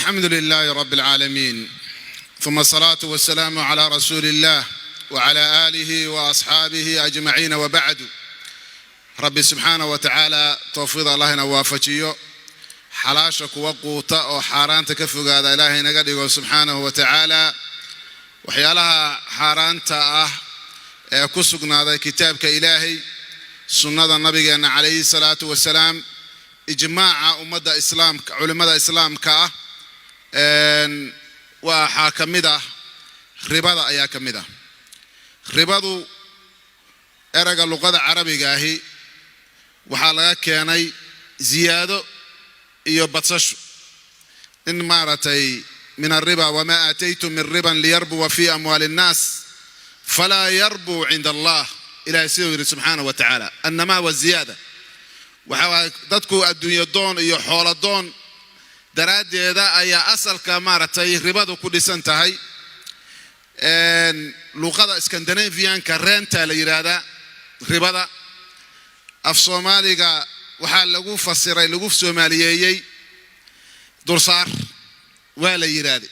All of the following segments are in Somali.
الحمد لله رب العالمين، ثم الصلاة والسلام على رسول الله وعلى آله وأصحابه أجمعين، وبعد. Rabbi subxaana wa tacaala towfiiq Allahina waafajiyo, xalaasha kuwa quuta oo xaaraanta ka fogaada Ilaahay naga dhigo subxaanahu wa tacaala. Waxyaalaha xaaraanta ah ee ku sugnaaday kitaabka Ilaahay, sunnada nabigeenna calayhi salaatu wasalaam, ijmaaca ummadda islaamka, culimmada islaamka ah, waxaa ka mid ah ribada ayaa ka mid ah. Ribadu erayga luqada Carabiga ahi waxaa laga keenay ziyaado iyo badsasho in maaragtay من الربا، وما آتيتم من ربا ليربو في أموال الناس فلا يربو عند الله. Ilahay siduu yidhi subxaana wa tacaala, النماء والزيادة. Waxaa dadku adduunyo doon iyo xoolo doon daraaddeeda ayaa asalka maaragtay ribadu ku dhisan tahay. Luqada Scandinavianka ränta la yidhaahdaa ribada. Af Soomaaliga waxaa lagu fasiray, lagu soomaaliyeeyey dulsaar waa la yidhaahday,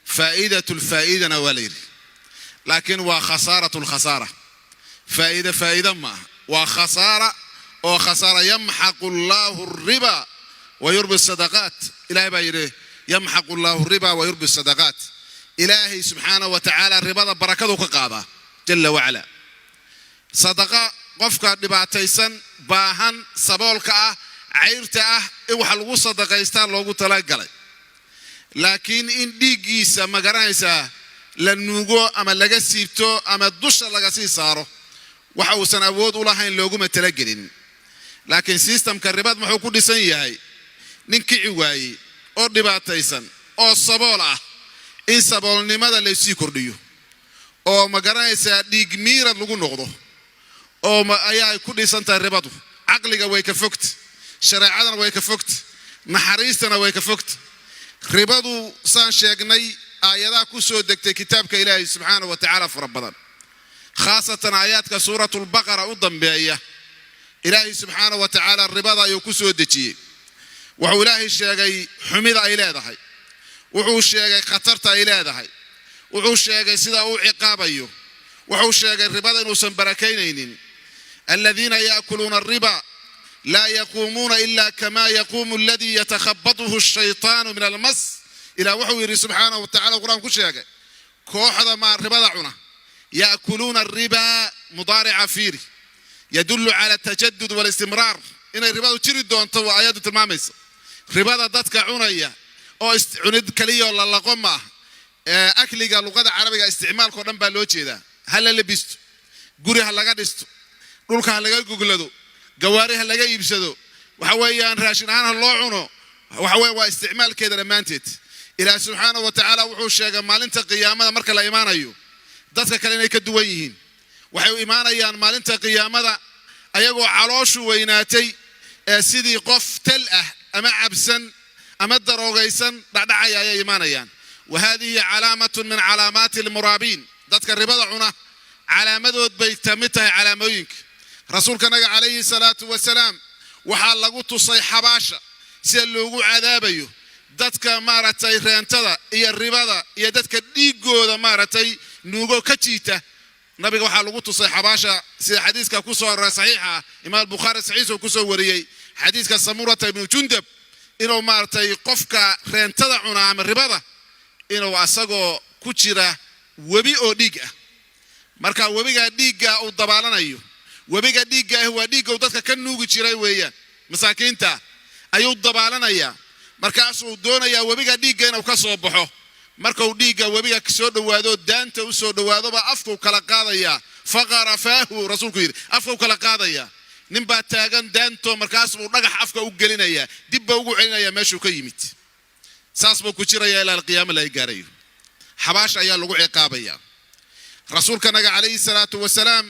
فائدة الفائدة na waa la yidhi, laakiin waa خسارة الخسارة. Faa'iida faa'iida ma aha, waa khasaara oo khasaara. يمحق الله الربا ويربي الصدقات. Ilahay baa yidhi: يمحق الله الربا ويربي الصدقات. Ilaahay subxaana wa tacaala ribada barakadu ka qaadaa jalla wacala. Sadaqa qofka dhibaataysan, baahan, saboolka ah, cayrta ah in wax lagu sadaqaystaa loogu talagalay, laakiin in dhiiggiisa, ma garanaysaa, la nuugo ama laga siibto ama dusha laga sii saaro waxa uusan awood u lahayn looguma talagelin. Laakiin systemka ribad muxuu ku dhisan yahay? Nin kici waayey oo dhibaataysan oo sabool ah in saboolnimada laysii kordhiyo oo, ma garanaysaa, dhiig miirad lagu noqdo oo ayaa ku dhisan tahay ribadu. Caqliga way ka fogta, shareecadana way ka fogta, naxariistana way ka fogta. Ribadu, saan sheegnay, aayadaha ku soo degtay kitaabka Ilaahay subxaana wa tacaala fara badan, khaasatan aayaadka Suuratulbaqara u dambeeya. Ilaahay subxaana wa tacaala ribada ayuu ku soo dejiyey. Wuxuu Ilaahay sheegay xumida ay leedahay, wuxuu sheegay khatarta ay leedahay, wuxuu sheegay sida uu ciqaabayo, wuxuu sheegay ribada inuusan barakaynaynin. الذين يأكلون الربا لا يقومون إلا كما يقوم الذي يتخبطه الشيطان من المس. Ilaah wuxuu yidhi subxaanahu wa tacala, Qur-aan ku sheegay kooxda maa ribada cuna. يأكلون الربا, mudaarica fiiri, يدل على التجدد والاستمرار. Inay ribadu jiri doonto waa ayaddu tilmaamaysa. Ribada dadka cunaya oo cunid keliyoo la laqo ma ah. Akliga luqada Carabiga isticmaalka o dhan baa loo jeedaa: ha la lebisto, guri ha laga dhisto, dhulka ha laga goglado, gawaari ha laga iibsado, waxa weeyaan raashin ahaan ha loo cuno. Waxa weya waa isticmaalkeeda dhammaanteed. Ilaah subxaanahu wa tacaala wuxuu sheegay maalinta qiyaamada marka la imaanayo dadka kale inay ka duwan yihiin. Waxay u imaanayaan maalinta qiyaamada ayagoo calooshu weynaatay ee sidii qof tal ah ama cabsan ama daroogaysan dhacdhacaya ayay imaanayaan. وهذه علامة من علامات المرابين. Dadka ribada cuna calaamadood bay ka mid tahay calaamooyinka. Rasuulka naga calayhi salaatu wasalaam waxaa lagu tusay xabaasha sida loogu cadaabayo dadka maaragtay räntada iyo ribada iyo dadka dhiigooda maaragtay nuugo ka jiita. Nabiga waxaa lagu tusay xabaasha, sida xadiiska ku soo aroray saxiixa ah, Imaam Bukhaari saxiixa uu kusoo wariyey, xadiiska Samurata ibnu Jundab, inuu maaragtay qofka räntada cuna ama ribada inuu asagoo ku jira webi oo dhiig ah, marka webigaa dhiigga uu dabaalanayo. Webiga dhiigga ah waa dhiigga uu dadka ka nuugi jiray weeyaan, masaakiinta ayuu dabaalanayaa. Markaasuu doonayaa webiga dhiigga inuu ka soo baxo. Markuu dhiigga webiga soo dhowaado, daanta u soo dhowaadoba, afkuu kala qaadayaa. فقر فاه, rasuulku yidhi, afkuu kala qaadayaa. Nin baa taagan daanto, markaas buu dhagax afka u gelinayaa, dib baa ugu celinayaa meeshuu ka yimid. Saas buu ku jirayaa ilaa alqiyaama laga gaarayo. Xabaasha ayaa lagu ciqaabaya. Rasuulka naga calayhi salaatu wasalaam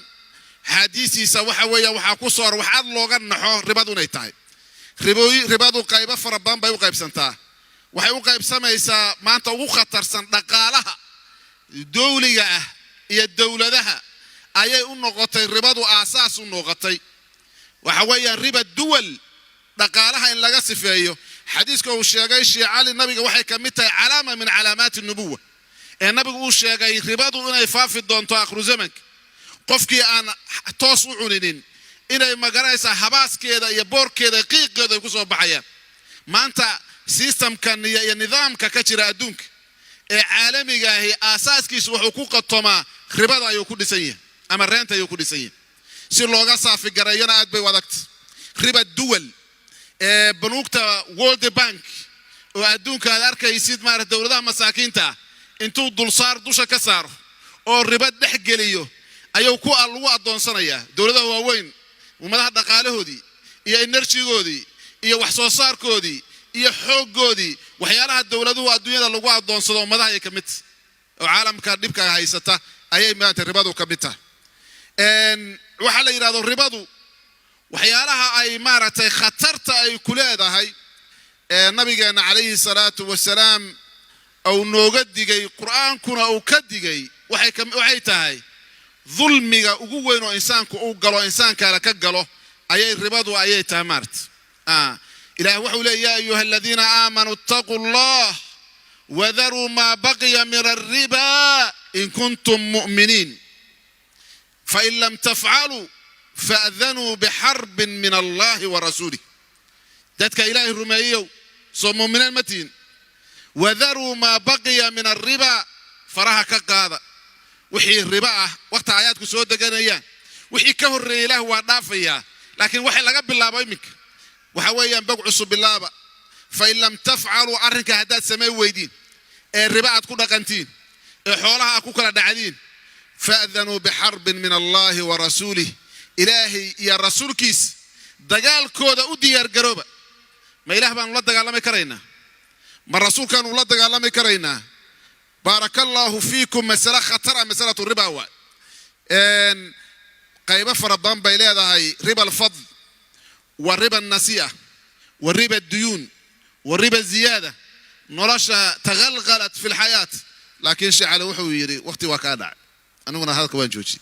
xaadiisiisa waxa weeya waxaa ku soo wax aad looga naxo ribadu inay tahay. Ribadu qaybo fara badan bay u qaybsantaa. Waxay u qaybsamaysaa maanta ugu khatarsan dhaqaalaha dowliga ah iyo dowladaha ayay u noqotay ribadu, aasaas u noqotay. Waxa weeyaan ربا الدول, dhaqaalaha in laga sifeeyo. Xadiiska uu sheegay Sheekh Cali nabiga waxay ka mid tahay calaama min calaamaati nubuwa ee nabigu uu sheegay ribadu inay faafi doonto aakhiru zamanka, qofkii aan toos u cuninin inay magaranaysaa habaaskeeda iyo boorkeeda, qiiqeeda ay ku soo baxayaan. Maanta systemkan iyo nidaamka ka jira adduunka ee caalamiga ahi aasaaskiisu wuxuu ku qatomaa ribada ayuu ku dhisan yahay ama reenta ayuu ku dhisan yahay. Si looga saafigareeyona aad bay u adagta. Riba duwal ee banuugta World Bank oo adduunka aad arkaysid, maarata, dowladaha masaakiinta ah intuu dulsaar dusha ka saaro oo riba dhex geliyo ayuu ku lagu addoonsanayaa dowladaha waaweyn. Ummadaha dhaqaalahoodii iyo energygoodii iyo wax soo saarkoodii iyo xooggoodii, waxyaalaha dowladuhu adduunyada lagu addoonsado ummadaha ayay ka mid tahay oo caalamka dhibka haysata ayay maanta ribadu ka mid tahay. Waxaa la yidhahdo ribadu, waxyaalaha ay maaragtay khatarta ay ku leedahay ee nabigeenna calayhi salaatu wasalaam uu nooga digay, Qur'aankuna uu ka digay, waxay tahay dulmiga ugu weyn oo insaanku uu galo, insaankaale ka galo, ayay ribadu ayay tahay maarata. Ilaah wuxuu leeya: يا أيها الذين آمنوا اتقوا الله وذروا ما بقي من الربا إن كنتم مؤمنين، فإن لم تفعلوا فأذنوا بحرب من الله ورسوله. Dadka Ilaahay rumeeyeyow, soo muuminiin ma tihin? وذروا ما بقي من الربا, faraha ka qaada wixii riba ah. Waqta aayaadku soo deganayaan wixii ka horreeyay Ilaah waa dhaafayaa, laakiin waxa laga bilaabo iminka waxa weeyaan bog cusub bilaaba. فإن لم تفعلوا, arrinka haddaad samayn weydiin ee riba aad ku dhaqantiin ee xoolaha aad ku kala dhacdiin, فأذنوا بحرب من الله ورسوله, Ilaahay iyo rasuulkiis dagaalkooda u diyaargarooba. Ma Ilaah baanu la dagaalami karaynaa? Ma rasuulkaanu la dagaalami karaynaa? بارك الله فيكم. Masale khatara masalatu riba waay. Qaybo fara badan bay leedahay: riba alfadl wa riba alnasi'a wa riba adduyuun wa riba ziyaada. Nolosha تغلغلت في الحياة. Laakiin Sheekh Cali wuxuu yidhi waqti waa kaa dhacay, aniguna hadalka waan joojiyey.